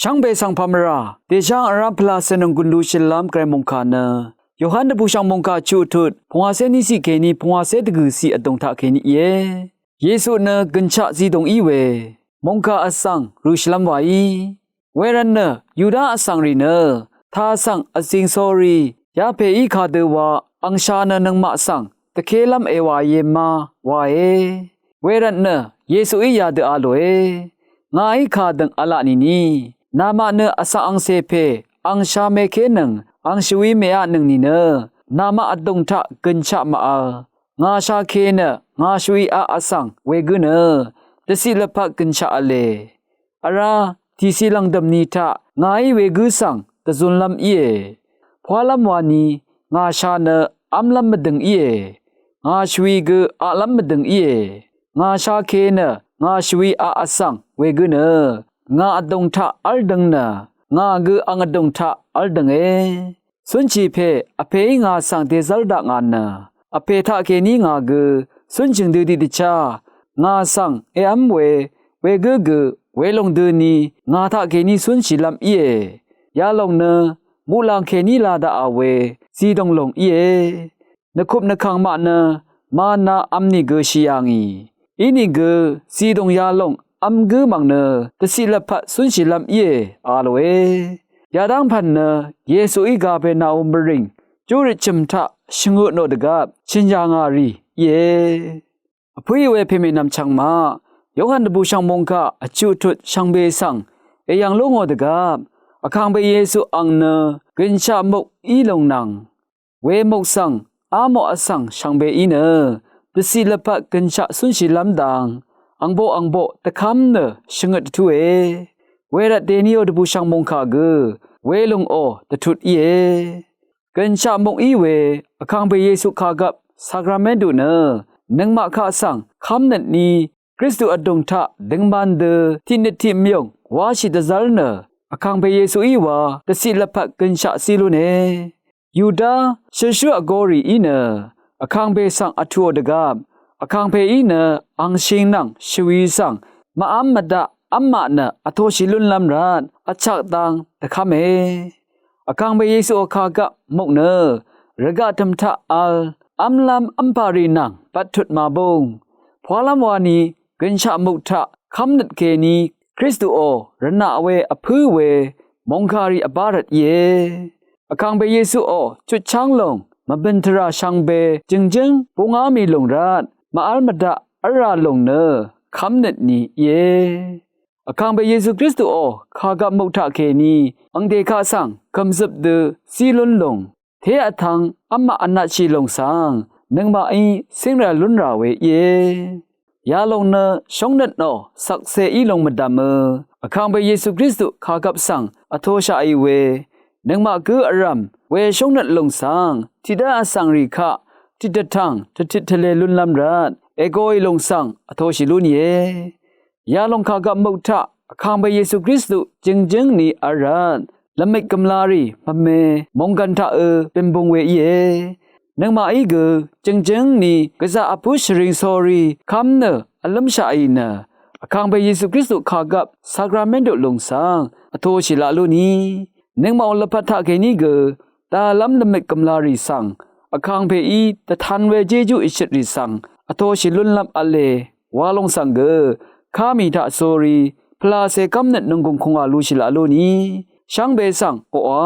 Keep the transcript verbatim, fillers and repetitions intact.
Shvngbe svng pàmvrà dèsháng vrá pvlacè nònggùn lushìlv́m gvray mòngkà nø Yohan dvbùshv̀ng mòngkà chuq tut pungwàcé níciq kèní pungwàcé dvgø̀ciq vdùng taq kèní íe. Yesu nø gønshaq zidùng í we mòngkà vsvng rø̀shìlv́m wàí. Wervtnø Yuda vsvngrì nø tà svng vzing sórí yapèí kadø wa angsha nø nøngmaq svng dvkélv́m èwàìe ma wae. Wervtnø Yesuí yadø a lòe. Ngàí kàdø̀ng v̄la nìni namaq nø vsvng angcè pè angsha mèkénøng angshvwi mèaqnøng nìnø namaq vdùng taq gønshaq màvl. Ngà shake nø ngà shvwi aq vsvng wegǿ nø dvciq lvpat gønshaq v̄le. Vrá tìci lv̀ngdø̀m ni taq ngàí wegǿ svng dvzunlv́m íe. Pwálv́m wani ngà sha nø v́mlv́m mvdøng íe. Ngà shvwi gø aqlv́m mvdøng íe. Ngà shake nø ngà shvwi aq vsvng wegǿ nø ngà vdùng taq v́ldøng nø ngà gø ang vdùng taq v́ldønge. Cúnshì pè Vpèí ngà svng dèzv́r dakngà nø Vpè taqkèní ngà gø cúnshìng dø tiqdvchá ngà svng èv́m we wegǿ gø welòng døni ngà taqkèní cúnshìlv́m íe. Yalòng nø muqlàng kèní la daqà we zìdòng lòng íe. Nvkup nvkàng maq nø mana v̄m nìgø shì yà ngì. Inìgø zìdòng yalòng v̄m gǿ mv̀ng nø dvciq lvpat cúnshìlv́m íe a lòe. Yadv́ng pv̀n nø Yesuí Gabernaum mvrìng júrøt chø̀m taq shvngø tnò dvgvp chø̀n yà ngà rì íe. Vpǿì we pèmènvm chvngmaq Yohan dvbùshv̀ng mòngkà vchuq tut shvngbe svng èyv̀ng lú ngò dvgvp Vkàngpè Yesu ang nø gønshaq muk í lùng nvng wemuk svng ámoq vsvng shvngbeí nø dvciq lvpat gønshaq cúnshìlv́m dang angboq angboq dvkv́m nø shvngøt dvtúe. Wervt dèniò dvbùshv̀ng mòngkà gø welùngò dvtut íe. Gønshaq muk í we Vkàngpè Yesu kàgvp sakramentu nø nøngmaq kaq svng kv́mnøt ni Kristu vdùng taq døngman dø tiqnøt tiqmyùng wáshì dvzv́r nø Vkàngpè Yesuí wa dvciq lvpat gønshaq zí lúne. Yuda shølshǿ vgōrìí nø Vkàngpè svng vtùò dvgvp Vkàngpèí nø angshing nvng shvwi svng màv́m mvdaq v́m maq nø vtoshì lúnlv́m rvt vchak dang dvkv́me. Vkàngpè Yesuò kàgvp muk nø rvgaq tø̀m taq vl v́mlv́m v́mpà rì nvng bvttut màbung. Pwálv́m wani gønshaq muk taq kv́mnøt kèní Kristuò rvnaq we vpǿ we mòngkàrì vbá rvt íe. Vkàngpè Yesuò chutcháng lòng mvbø̀n tvrà shvngbe jø̀ngjǿng búngá mì lùng rvt màv́l mvdaq v́lrà lòng nø kv́mnøt ni íe. Vkàngpè Yesu Kristuò kàgvp muk taqkèní angdè kaq svng gv̀mzøp dø zí lún lùng té vtvng v́m maq vnatshì lòng svng nøngmaqí cíngrv̄l lúnrà we íe. Yalòng nø shóngnøt nò shvkse í lòng mvdv̀mø Vkàngpè Yesu Kristu kàgvp svng vtoshaqì we nøngmaq gǿ vrv̀m we shóngnøt lòng svng tiqdv́ vsvng rì kaq tiqdvtv̀ng dvtit tvlē lúnlv́m rvt ègoì lòng svng vtoshì lú nìe. Yalòng kàgvp muk taq Vkàngpè Yesu Kristu jø̀ngjǿng ni v̄l rvt lvmøt gv̀mlarì mvme mònggv̀n taqø bø̀nbung we íe. Nøngmaqí gø jø̀ngjǿng ni gvzaq vpǿ shvring sórí kv́m nø vlǿmshaqì nø Vkàngpè Yesu Kristu kàgvp sakramentu lùng svng vtoshì laq lú ni. Nøngmaqò lvpat taqkèní gø dàlv́m lvmøt gv̀mlarì svng Vkàngpèí dvtan we jejú ìshøtrì svng vtoshì lúnlv́m v̄le wa lòng svng gø ká mì taq sórí pvlacè kv́mnøt nònggùng kùngwà lushì laq lú ni. Shvngbe svng oqà